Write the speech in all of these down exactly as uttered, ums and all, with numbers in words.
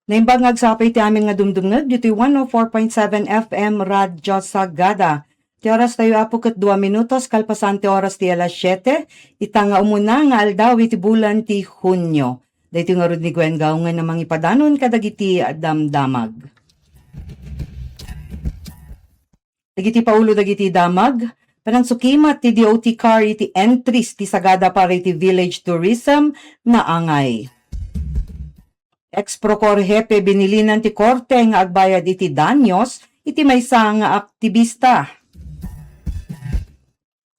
Naimbag nga agsapa iti amin nga dumdumngeg ditoy one oh four point seven F M Radyo Sagada. Ti orastayo, Apo, ket dua minutos kalpasan ti oras ti alas siete, ita nga umuna nga aldaw iti bulan ti Hunio. Daytoy ngarud ni Gwen Gaungen a mangipadanon kadagiti damdamag. Dagiti paulo dagiti damag, panangsukimat ti D O T car iti entries ti Sagada para iti village tourism, naangay. Ex Procor Jefe binilinan ti korte nga agbayad iti danyos iti maysa nga aktibista.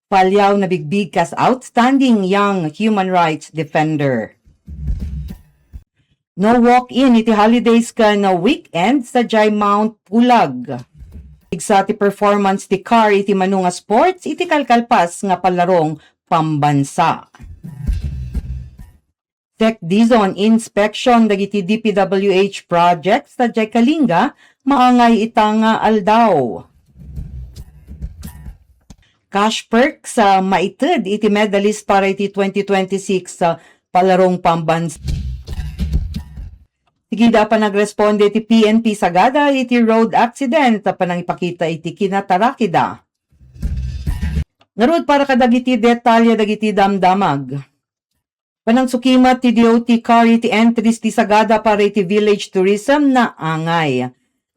Paliaw nabigbig kas outstanding young human rights defender. No walk-in iti holidays ken weekend sadiay Mount Pulag. Igsa ti performance ti car iti mano nga sports iti kalkalpas nga palarong pambansa. Tech Dizon inspection dagiti D P W H projects sadiay Kalinga, maangay ita nga aldaw. Cash perks a maited iti medalist para iti twenty twenty-six a Palarong Pambansa. Sigida a panagresponde iti P N P Sagada iti road accident a panangipakita iti kinatarakida. Ngarud, para kadagiti detalye dagiti damdamag. Panangsukimat ti D O T car iti entries ti Sagada para iti village tourism, naangay.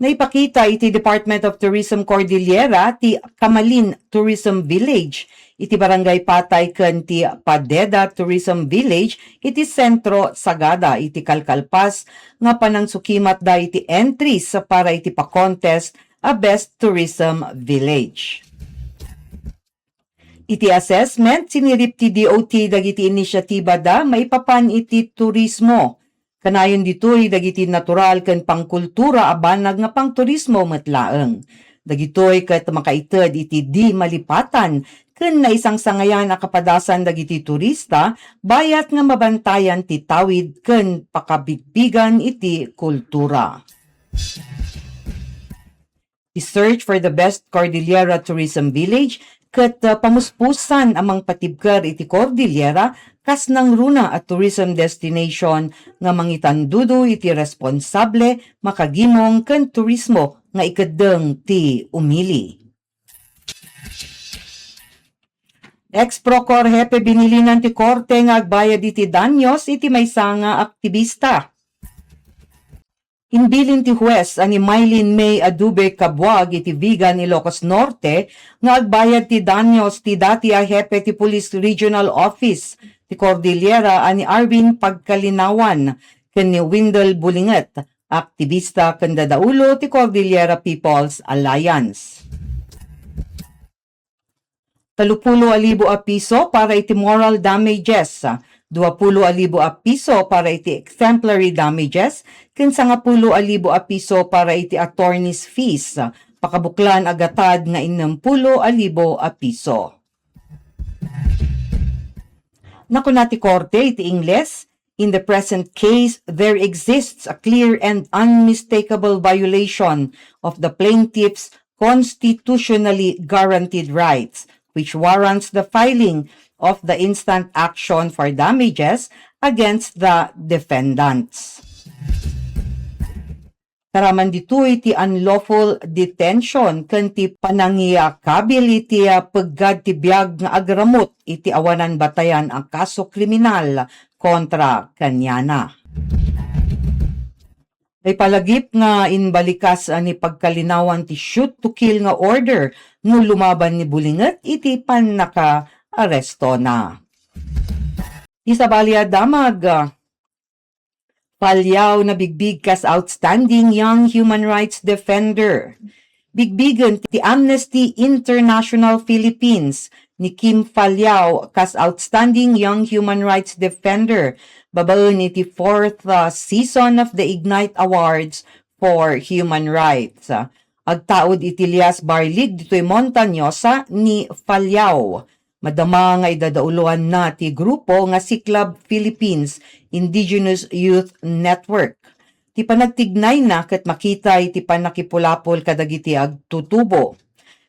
Naipakita iti Department of Tourism Cordillera ti Kamalin Tourism Village iti Barangay Patay ken ti Padeda Tourism Village iti Sentro Sagada iti kalkalpas nga panangsukimatda iti entries para iti pa-contest a Best Tourism Village. Iti assessment, sinirip ti D O T dagiti inisyatibada maipapan iti turismo. Kanayon ditoy dagiti natural ken pangkultura a banag nga pangturismo met laeng. Dagitoy ket makaited iti di malipatan ken naisangsangayan a kapadasan dagiti turista, bayat nga mabantayan ti tawid ken pakabigbigan iti kultura. Ti Search for the Best Cordillera Tourism Village ket, uh, pamuspusan a mangpatibker iti Cordillera kas nangruna a tourism destination nga mangitandudo iti responsable, makagimong ken turismo nga ikeddeng ti umili. Ex Procor Jefe binilinan ti korte nga agbayad iti danyos iti maysa nga aktibista. Imbilin ti huwes a ni Mylene May Adube Cabuag iti Vigan, Ilocos Norte, nga agbayad ti danyos ti dati a hepe ti Police Regional Office ti Cordillera a ni Arvin Pagkalinawan ken ni Windel Bulinget, aktibista ken dadaulo ti Cordillera People's Alliance. Talupulo a libo a piso para iti moral damages, duapulo a libo a piso para iti exemplary damages, ken sangapulo a libo a piso para iti attorney's fees. Pakabuklan a gatad nga innempulo a libo a piso. Nakuna ti korte iti Ingles, "In the present case, there exists a clear and unmistakable violation of the plaintiff's constitutionally guaranteed rights, which warrants the filing of the instant action for damages against the defendants." Taraman ditoy ti unlawful detention ken ti panangiakabil iti, ah, peggad ti biag nga agramut iti awanan batayan a kaso kriminal kontra kaniana. Naipalagip nga imbalikas, ah, ni Pagkalinawan ti shoot to kill nga order no lumaban ni Bulinget iti pannakaarestona. Ti sabali a damag, ah, Paliaw nabigbig kas Outstanding Young Human Rights Defender. Bigbigen ti Amnesty International Philippines ni Kim Paliaw kas Outstanding Young Human Rights Defender babaen iti fourth, uh, season of the Ignite Awards for Human Rights. Agtaud iti Lias Barlig ditoy Montañosa ni Paliaw. Madama nga idadauloanna ti grupo nga Siklab Philippines Indigenous Youth Network. Ti panagtignayna ket makita iti pannakipulapol kadagiti agtutubo.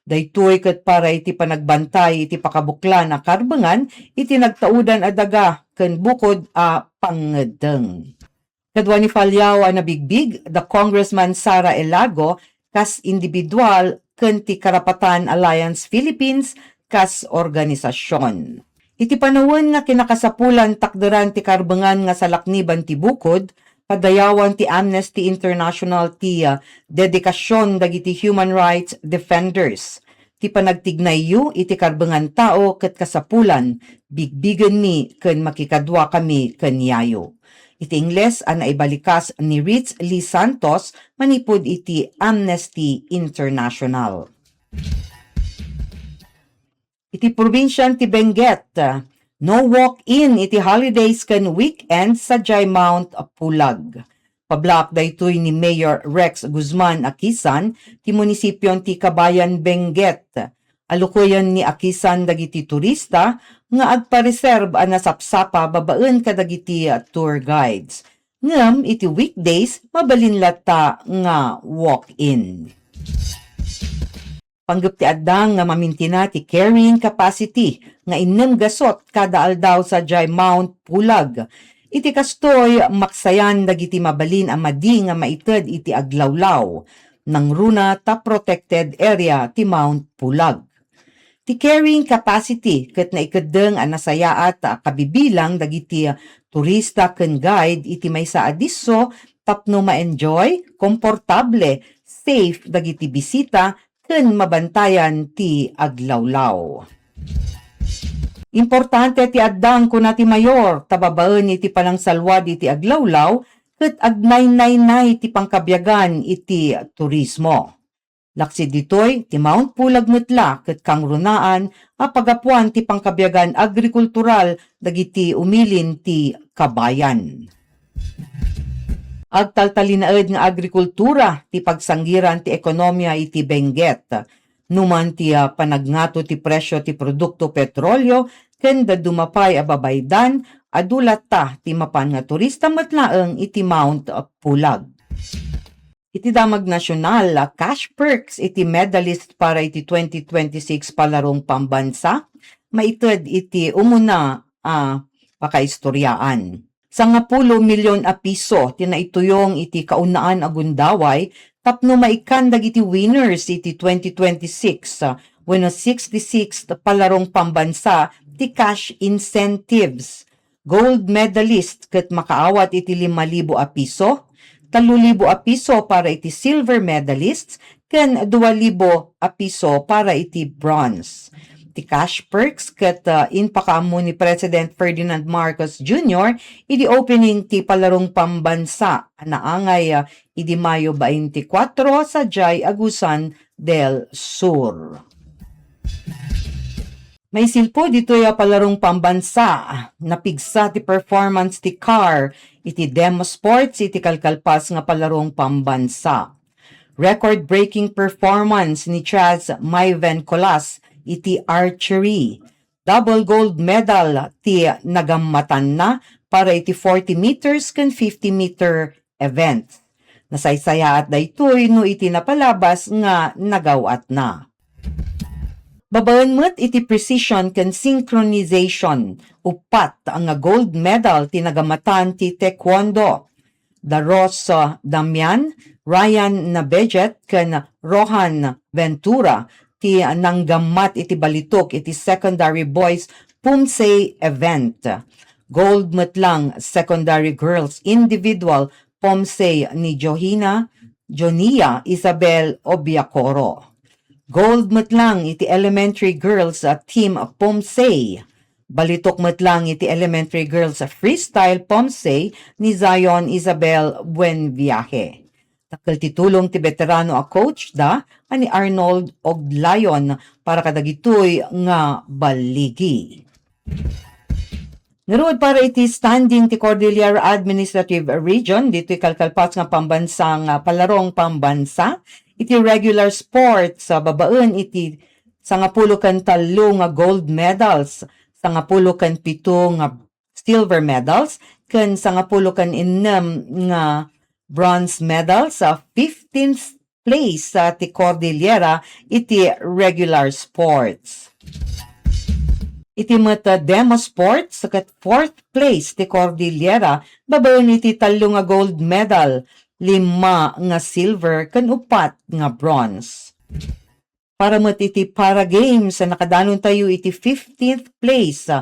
Daytoy ket para iti panagbantay iti pakabuklan a karbengan iti nagtaudan a daga ken bukod a pangngeddeng. Kadua ni Faliao a nabigbig da Congressman Sara Elago kas individual ken ti Karapatan Alliance Philippines kas organisasyon. Iti panawen nga kinakasapulan takderan ti karbengan nga salakniban ti bukod, padayawan ti Amnesty International ti, ah, dedikasion dagiti human rights defenders. Ti panagtignayyo iti karbengan tao ket kasapulan, bigbigenmi ken makikaduakami ken yayo. Iti Ingles a naibalikas ni Ritz Lee Santos manipud iti Amnesty International. Iti probinsian ti Benguet, no walk-in iti holidays ken weekends sadiay Mount Pulag. Pablaak daytoy ni Mayor Rex Guzman Akisan ti munisipion ti Kabayan, Benguet. Alukoyen ni Akisan dagiti turista nga agpareserb a nasapsapa babaen kadagiti tour guides. Ngem iti weekdays, mabalin latta nga walk-in. Panggep ti addang nga mamintina ti carrying capacity nga innem gasut kada aldaw sadiay Mount Pulag. Iti kastoy, maksayan dagiti mabalin a madi nga maited iti aglawlaw. Nangruna ta protected area ti Mount Pulag. Ti carrying capacity ket naikeddeng a nasayaat a kabibilang dagiti turista ken guide iti maysa a disso tapno ma-enjoy, komportable, safe dagiti bisita ken mabantayan ti aglawlaw. Importante ti addang, kuna ti Mayor, ta babaen iti panangsalwad iti aglawlaw ket agnaynaynay ti pangkabiagan iti turismo. Laksid ditoy, ti Mount Pulag met la ket kangrunaan a pagapuan ti pangkabiagan agrikultural dagiti umilin ti Kabayan. Agtaltalinaed nga agrikultura ti pagsanggiran ti ekonomia iti Benguet. Numan ti, ah, panagngato ti presio ti produkto petrolio ken dadduma pay a babaydan, adu latta ti mapan nga turista met laeng iti Mount Pulag. Iti damag nasional, ah, cash perks iti medalist para iti twenty twenty-six Palarong Pambansa, maited iti umuna a pakaistoriaan. Sangapulo milyon a piso ti naituyong iti kaunaan a gundaway tapno maikkan dagiti winners iti twenty twenty-six, ah, wenno sixty-sixth Palarong Pambansa ti cash incentives. Gold medalist ket makaawat iti lima libo a piso, tallo libo a piso para iti silver medalists, ken dua libo a piso para iti bronze. Ti cash perks ket, ah, impakaammo ni President Ferdinand Marcos Junior idi opening ti Palarong Pambansa a naangay, ah, idi Mayo twenty-four sadiay Agusan del Sur. Maisilpo ditoy a Palarong Pambansa, napigsa ti performance ti car iti demo sports iti kalkalpas nga Palarong Pambansa. Record-breaking performance ni Chaz Mayven Colas iti archery. Double gold medal ti nagammatanna para iti forty meters ken fifty meter event. Nasaysayaat daytoy no iti napalabas nga nagaw-atna. Babaen met iti precision ken synchronization, uppat nga gold medal ti nagammatan ti taekwondo. Daros Damian, Ryan Nabejet, ken Rohan Ventura ti nanggammat iti balitok iti secondary boys Pumsey event. Gold met lang secondary girls individual Pumsey ni Johina, Jonia Isabel Obiacoro. Gold met lang iti elementary girls, ah, team Pumsey. Balitok met lang iti elementary girls freestyle Pumsey ni Zion Isabel Buenviaje. Dakkel ti tulong ti veterano a coach da a ni Arnold Oglayon para kadagitoy nga balligi. Ngarud, para iti standing ti Cordillera Administrative Region, ditoy kalkalpas nga pambansang, ah, palarong pambansa, iti regular sports, ah, babaen iti sangapulo ken tallo nga gold medals, sangapulo ken pito nga silver medals, ken sangapulo ken innem nga bronze medals, ah, fifteenth place, ah, ti Cordillera iti regular sports. Iti met a demo sports, ket fourth place ti Cordillera babaen iti tallo nga gold medal, lima nga silver, ken upat nga bronze. Para met iti Para Games, nakadanontayo iti fifteenth place,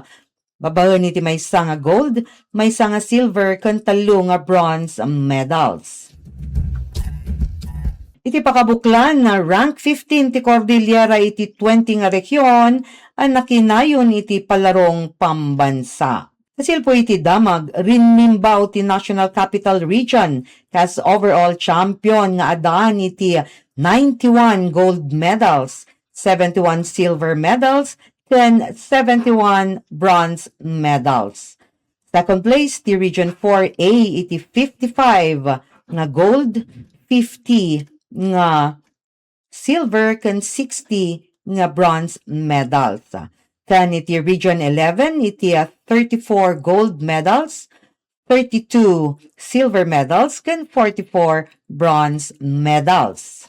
babaen iti maysa nga gold, maysa nga silver, ken tallo nga bronze medals. Iti pakabuklan, rank fifteen ti Cordillera iti twenty nga rehiyon a nakinayon iti palarong pambansa. Kasilpo iti damag, rimmimbaw ti National Capital Region kas overall champion nga addaan iti ninety-one gold medals, seventy-one silver medals, ken seventy-one bronze medals. Second place ti Region four A iti fifty-five nga gold, fifty nga silver, ken sixty nga bronze medals. Ken iti Region eleven, iti, ah, thirty-four gold medals, thirty-two silver medals, ken forty-four bronze medals.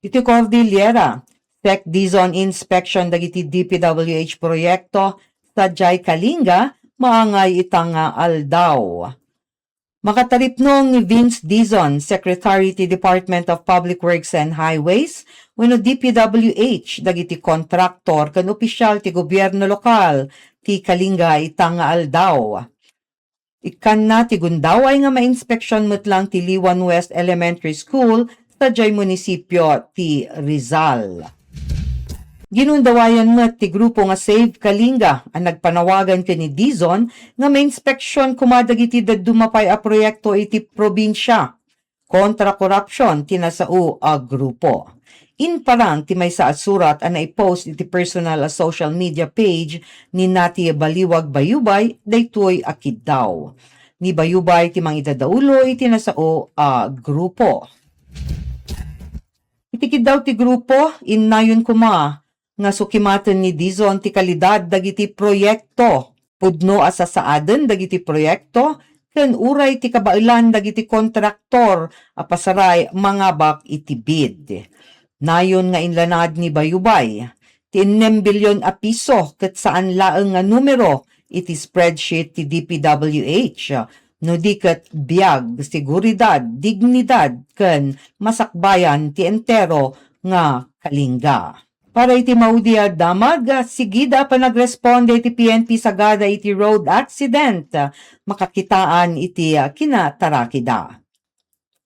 Iti Cordillera, sek Dizon inspection dagiti D P W H proyekto, sadiay Kalinga, maangay ita nga aldaw. Makataripnong ni Vince Dizon, Secretary ti Department of Public Works and Highways, wenno D P W H, dagiti kontraktor ken opisyal ti gobierno lokal ti Kalinga ita nga aldaw. Ikkanna ti gundaway nga mainspeksiyon met lang ti Liwan West Elementary School sadiay munisipio ti Rizal. Ginundawayan met ti grupo nga Save Kalinga a nagpanawagan ken ni Dizon nga mainspeksiyon koma dagiti dadduma pay a proyekto iti probinsia. Kontra Korupsiyon ti nasao a grupo. Imparang ti maysa a surat a naipost iti personal a social media page ni Nati Baliwag Bayubay daytoy a kiddaw. Ni Bayubay ti mangidadaulo iti nasao a grupo. Iti kiddaw ti grupo, innayon koma nga sukimaten ni Dizon ti kalidad dagiti proyekto. Pudno a sasaaden dagiti proyekto ken uray ti kabaelan dagiti kontraktor a pasaray mangabak iti bid. Nayon nga inlanad ni Bayubay ti ennem bilyon a piso ket saan laeng nga numero iti spreadsheet ti D P W H, no di ket biag, seguridad, dignidad, ken masakbayan ti entero nga Kalinga. Para iti maudi a damag, sigida a panagresponde ti P N P Sagada iti road accident, makakitaan iti kinatarakida.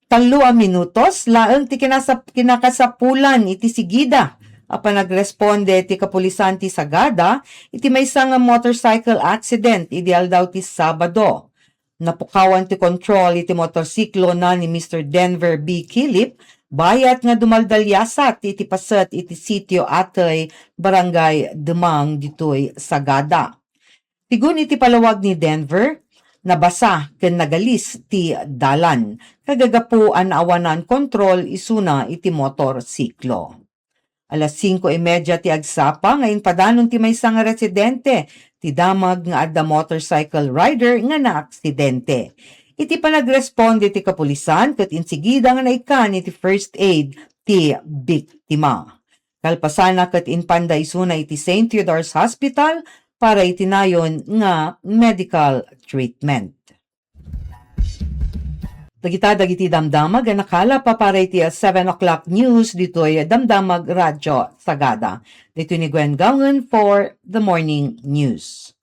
Tallo a minutos laeng ti kinasap-, kinakasapulan iti sigida a panagresponde ti kapulisan ti Sagada iti maysa nga motorcycle accident idi aldaw ti Sabado. Napukawan ti kontrol iti motorsiklo na ni Mister Denver B. Kilip, bayat nga dumaldaliasat iti paset iti Sitio Atay, Barangay Demang, ditoy Sagada. Sigun iti palawag ni Denver, nabasa ken nagalis ti dalan, kagagapu a naawanan kontrol isuna iti motorsiklo. Alas singko y media ti agsapa nga impadanon ti maysa nga residente ti damag nga adda motorcycle rider nga naaksidente. Iti panagresponde ti kapulisan ket insigida nga naikkan iti first aid ti biktima. Kalpasana ket impanda isuna iti Saint Theodore's Hospital para iti nayon nga medical treatment. Dagita dagiti damdamag a nakalap para iti seven o'clock news ditoy Damdamag Radyo Sagada. Ditoy ni Gwen Gaungan for the morning news.